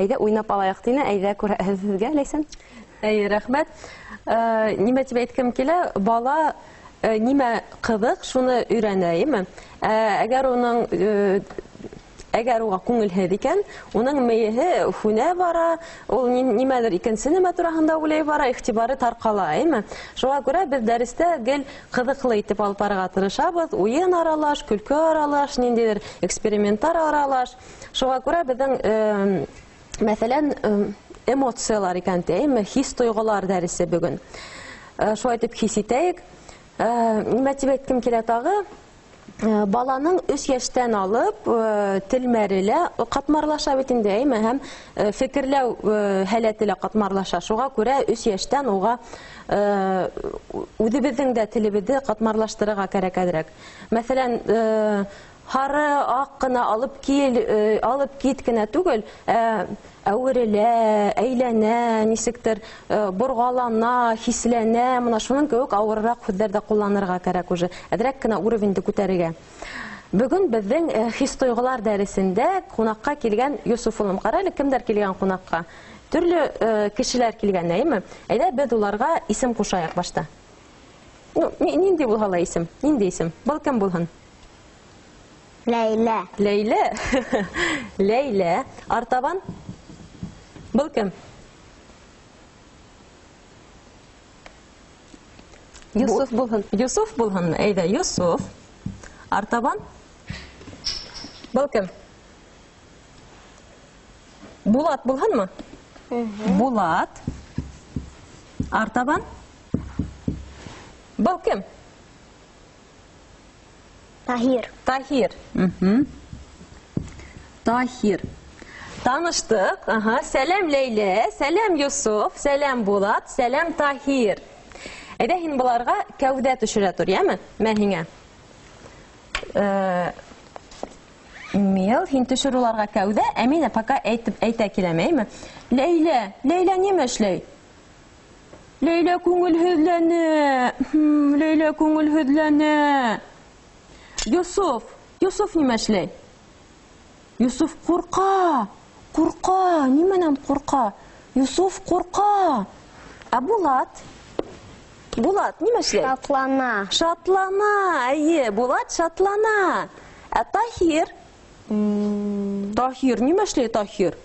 Әйҙә уйнап алайыҡ тине, әйҙә күрә һеҙгә, Ләйсән. Әй, рәхмәт. Нимә тип әйткем килә, бала нимә ҡыҙыҡ, шуны өйрәнә, әйеме? Әгәр уның әгәр уға күңелһеҙ икән, уның мейеһе һүнә бара, ул нимәлер икенсе нәмә тураһында уйлай бара, иғтибары тарҡала, әйеме? Шуға күрә беҙ дәрестә гел ҡыҙыҡлы итеп алып барырға тырышабыҙ, уйын аралаш, көлкө аралаш, ниндәйҙер эксперименттар аралаш. Шуға күрә беҙҙең, мәҫәлән, эмоциялар икән, әйеме, хис тойғолар дәресе бөгөн. Шулай итеп хис итәйек. Нимә тип әйткем килә тағы? Баланың 3 йәштән алып телмәре лә ҡатмарлаша бит инде, әйме, һәм фекерләү һәләте лә ҡатмарлаша. Шуға күрә 3 йәштән уға үҙебеҙҙең дә телебеҙҙе ҡатмарлаштырырға кәрәк әҙерәк. Мәҫәлән, һары аҡ ҡына алып кил, алып кит кенә түгел, әүерелә, әйләнә, нисектер, борғалана, хисләнә, мына шуның кеүек ауырыраҡ һүҙҙәр ҙә ҡулланырға кәрәк уже, әҙерәк кенә уровеньде күтәрергә. Бөгөн беҙҙең хис-тойғолар дәресендә ҡунаҡҡа килгән Йософ улым. Ҡара әле, кемдәр килгән ҡунаҡҡа? Төрлө кешеләр килгән, әйеме? Әйҙә, беҙ уларға исем ҡушайыҡ башта. Ну, ниндәй булһа ла исем? Ниндәй исем? Был кем булһын? Ләйлә. Ләйлә. Ләйлә. Артабан? Был кем? Йософ булһын. Йософ булһын. Әйҙә, Йософ. Артабан? Был кем? Булат булһынмы? Булат. Артабан? Был кем? Таһир. Таһир. Таһир. Таныштыҡ. Аһа. Сәләм Ләйлә, сәләм Йософ, сәләм Булат, сәләм Таһир. Әйҙә һин быларға кәүҙә төшөрә тор, йәме? Мә һиңә. Мел, һин төшөр уларға кәүҙә, ә мин пока әйтә киләм, әйме? Ләйлә, Ләйлә нимә эшләй? Ләйлә күңелһеҙләнә. Ләйлә күңелһеҙләнә. Йософ, Йософ нимә эшләй? Йософ ҡурҡа, ҡурҡа, нимәнән ҡурҡа? Йософ ҡурҡа. Ә Булат? Булат нимә эшләй? Шатлана. Шатлана, әйе, Булат шатлана. Ә Таһир? Таһир нимә эшләй, Таһир?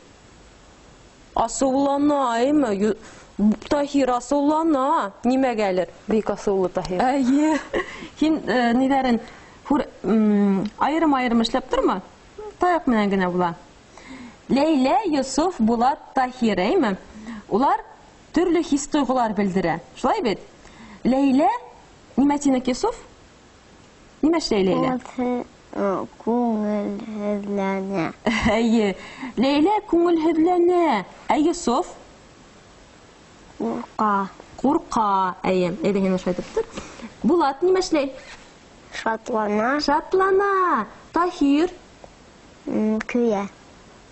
Асыулана, әйме? Таһир асыулана. Нимәгәлер? Бик асыулы Таһир. Әйе. Һин ниҙәрен айырым-айырым эшләп торма? Таяҡ менән генә була. Ләйлә, Йософ, Булат, Таһир, әйме? Улар төрлө хис-тойғолар белдерә. Шулай бит? Ләйлә, нимә тине Йософ? Нимә эшләй Ләйлә? Күңелһеҙләнә. Әйе. Ләйлә күңелһеҙләнә. Ә Йософ? Ҡурҡа. Ҡурҡа. Әйе. Әйҙә һин шулай итеп тор. Булат нимә эшләй? Шатлана. Шатлана. Таһир? Көйә.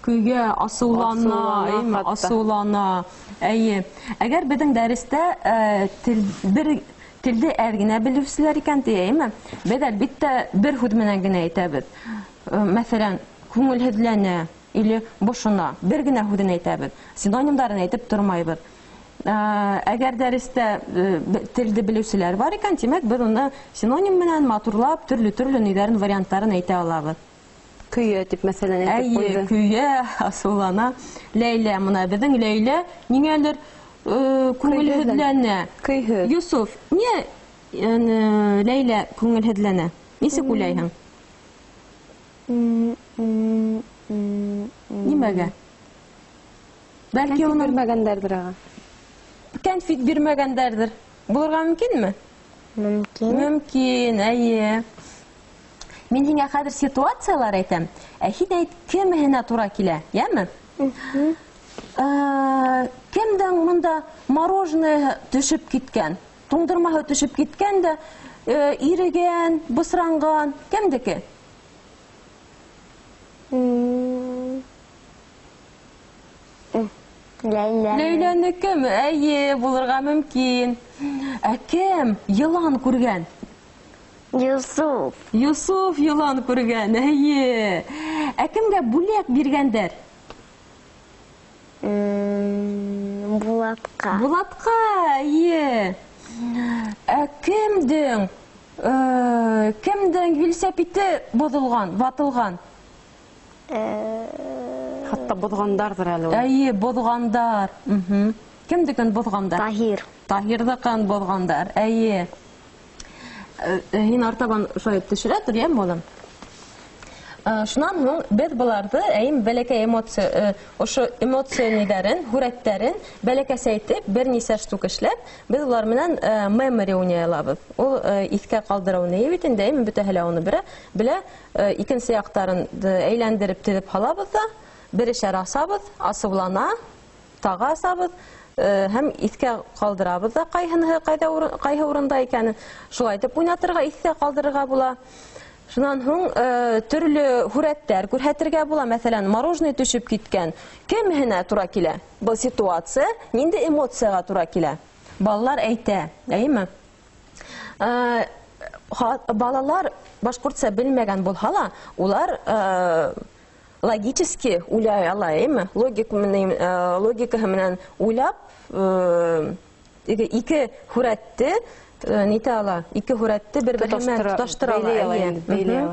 Көйә, асыулана, Асыулана әйме? хатта. Асыулана. Әйе. Әгәр беҙҙең дәрестә бер телде әҙ генә белеүселәр икән, ти, әйме? Беҙ әлбиттә бер һүҙ менән генә әйтәбеҙ. Мәҫәлән, күңелһеҙләнә или бошона. Бер генә һүҙен әйтәбеҙ. Синонимдарын әйтеп тормайбыҙ. Әгәр дәрестә телде белеүселәр бар икән, тимәк, беҙ уны синоним менән матурлап, төрлө-төрлө ниҙәрен, варианттарын әйтә алабыҙ. Көйә тип мәҫәлән әйтеп Әйе, ҡуйҙы. көйә, асыулана. Ләйлә, мына беҙҙең Ләйлә ниңәлер күңелһеҙләнә. Көйһөҙ. Йософ, ниңә Ләйлә күңелһеҙләнә? Нисек уйлайһың? Нимәгә? Бәлки Кәнфит уның бирмәгәндәрҙер аға. Кәнфит бирмәгәндәрҙер. Булырға мөмкинме? Мөмкин. Мөмкин, әйе. Мин һиңә хәҙер ситуациялар әйтәм. Ә һин әйт, кемеһенә тура килә, йәме? Кемдең мында мороженое төшөп киткән? Туңдырмаһы төшөп киткән дә, ирегән, бысранған. Кемдеке? Ләйлә. Ләйләнекеме? Әйе, булырға мөмкин. Ә кем йылан күргән? Йософ. Йософ йылан күргән, әйе. Ә кемгә бүләк биргәндәр? Булатҡа. Булатҡа, эйе. Ә кемдең велосипеды боҙолған, ватылған? Хатта боҙғандарҙыр әле ул. Эйе, боҙғандар. Кемдекен боҙғандар? Таһир. Таһирҙыҡын боҙғандар, эйе. Һин артабан шулай төшөрә тор, йәме, балам? Шунан һуң беҙ быларҙы, әйем, бәләкәй эмоция, ошо эмоция ниҙәрен, һүрәттәрен бәләкәсә итеп бер нисә штук эшләп, беҙ улар менән memory уйнай алабыҙ. Ул иҫкә ҡалдырыу ни бит инде, әйем, бөтәһе лә уны белә. Икенсе яҡтарын әйләндереп теҙеп һалабыҙ ҙа, берешәр асабыҙ, асыулана, тағы асабыҙ, һәм иҫкә ҡалдырабыҙ ҙа ҡайһыныһы ҡайһы урында икәнен. Шулай итеп уйнатырға, иҫкә ҡалдырырға була. Шунан һуң төрлө һүрәттәр күрһәтергә була. Мәҫәлән, мороженое төшөп киткән. Кемһенә тура килә? Был ситуация ниндәй эмоцияға тура килә? Балалар әйтә, әйеме? Балалар башҡортса белмәгән булһа ла, улар логически уйлай ала, әйеме? Логикаһы менән уйлап, ике һүрәтте нитә ала, ике һүрәтте бер-береһе менән тоташтыра ала,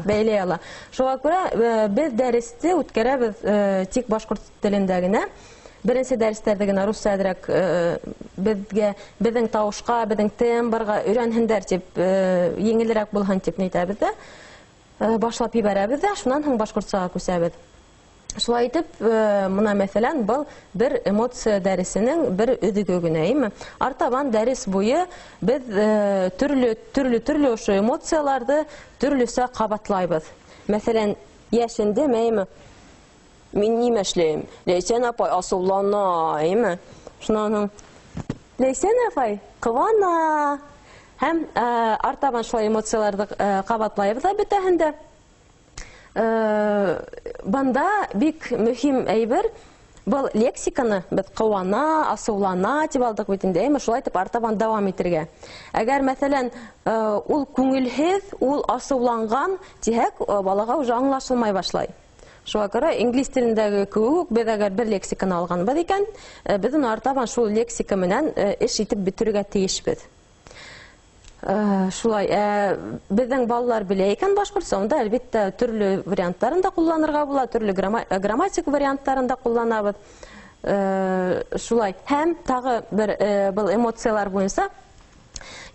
бәйләй ала. Шуға күрә беҙ дәресте үткәрәбеҙ тик башҡорт телендә генә. Беренсе дәрестәрҙе генә русса әҙерәк беҙгә, беҙҙең тауышҡа, беҙҙең тембрға өйрәнһендәр тип, еңелерәк булһын тип нитәбеҙ ҙә, башлап ебәрәбеҙ ҙә, шунан һуң башҡортсаға күсәбеҙ. Шулай итеп, мына мәҫәлән, был бер эмоция дәресенең бер өҙөгө генә, әйме? Артабан дәрес буйы беҙ төрлө, төрлө, төрлө ошо эмоцияларҙы төрлөсә ҡабатлайбыҙ. Мәҫәлән, йәшендем, әйме? Мин нимә эшләйем? Ләйсән апай асыулана, әйме? Шунан һуң Ләйсән апай ҡыуана. Һәм артабан шулай эмоцияларҙы ҡабатлайбыҙ ҙа бөтәһен дә. Бында бик мөһим әйбер, был лексиканы беҙ ҡыуана, асыулана тип алдыҡ бит инде, әйме, шулай итеп артабан дауам итергә. Әгәр, мәҫәлән, ул күңелһеҙ, ул асыуланған тиһәк, балаға уже аңлашылмай башлай. Шуға күрә инглиз телендәге кеүек беҙ әгәр бер лексиканы алғанбыҙ икән, беҙ уны артабан шул лексика менән эш итеп бөтөргә тейешбеҙ. Шулай, беҙҙең балалар белә икән башҡортса, унда әлбиттә төрлө варианттарын да ҡулланырға була, төрлө грамматик варианттарын да ҡулланабыҙ. Шулай, һәм тағы бер был эмоциялар буйынса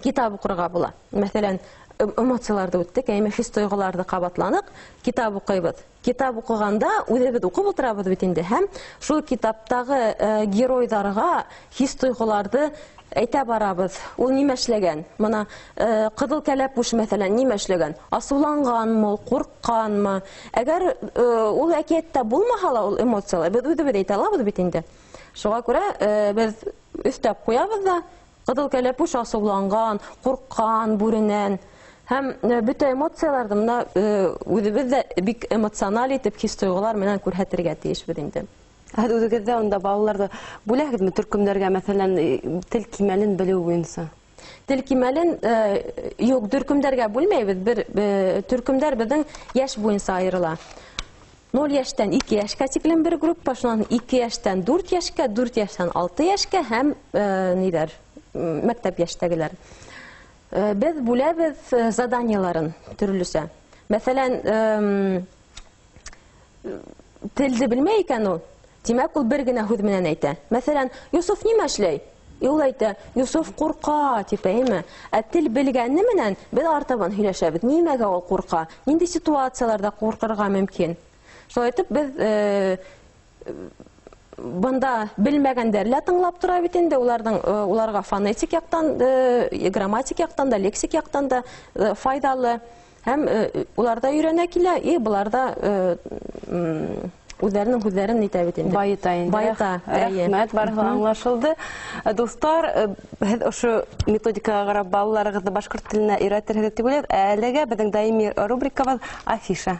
китап уҡырға була. Мәҫәлән, эмоцияларҙы үттек, әйме хис-тойғоларҙы ҡабатланыҡ, китап уҡыйбыҙ. Китап уҡығанда үҙебеҙ уҡып ултырабыҙ бит инде, һәм шул китаптағы геройҙарға хис-тойғоларҙы әйтә барабыҙ. Ул нимә эшләгән? Мына ҡыҙыл кәләпүш, мәҫәлән, нимә эшләгән? Асыуланғанмы ул, ҡурҡҡанмы? Әгәр ул әкиәттә булмаһа ла ул эмоциялар, беҙ үҙебеҙ әйтә алабыҙ бит инде. Шуға күрә беҙ өҫтәп ҡуябыҙ ҙа, ҡыҙыл кәләпүш асыуланған, ҡурҡҡан бүренән. Һәм бөтә эмоцияларҙы мына үҙебеҙ ҙә бик эмоциональ итеп хис-тойғолар менән күрһәтергә тейешбеҙ инде. Һеҙ үҙегеҙ ҙә унда балаларҙы бүләһегеҙме төркөмдәргә, мәҫәлән, тел кимәлен белеү буйынса? Тел кимәлен юҡ, төркөмдәргә бүлмәйбеҙ. Бер төркөмдәр беҙҙең йәш буйынса айырыла. 0 йәштән 2 йәшкә тиклем бер группа, шунан 2 йәштән 4 йәшкә, 4 йәштән 6 йәшкә һәм ниҙәр, мәктәп йәштәгеләр. Беҙ бүләбеҙ заданиеларын төрлөсә. Мәҫәлән, телде белмәй икән ул, тимәк, ул бер генә һүҙ менән әйтә. Мәҫәлән, Юсуф нимә эшләй? Ул әйтә, Юсуф ҡурҡа, тип, әйме? Ә тел белгәне менән беҙ артабан һөйләшәбеҙ. Нимәгә ул ҡурҡа? Ниндәй ситуацияларҙа ҡурҡырға мөмкин? Шулай итеп, беҙ бында белмәгәндәр лә тыңлап тора бит инде, уларға фонетик яҡтан, грамматик яҡтан да, лексик яҡтан да файҙалы. Һәм улар да өйрәнә килә, и былар да үҙҙәренең һүҙҙәрен әйтә бит инде. Байыта инде. Байыта, әйе. Рәхмәт, барыһы аңлашылды. Дуҫтар, һеҙ ошо методикаға ҡарап балаларығыҙҙы башҡорт теленә өйрәтерһегеҙ тип уйлайбыҙ. Әлегә беҙҙең даими рубрикабыҙ афиша.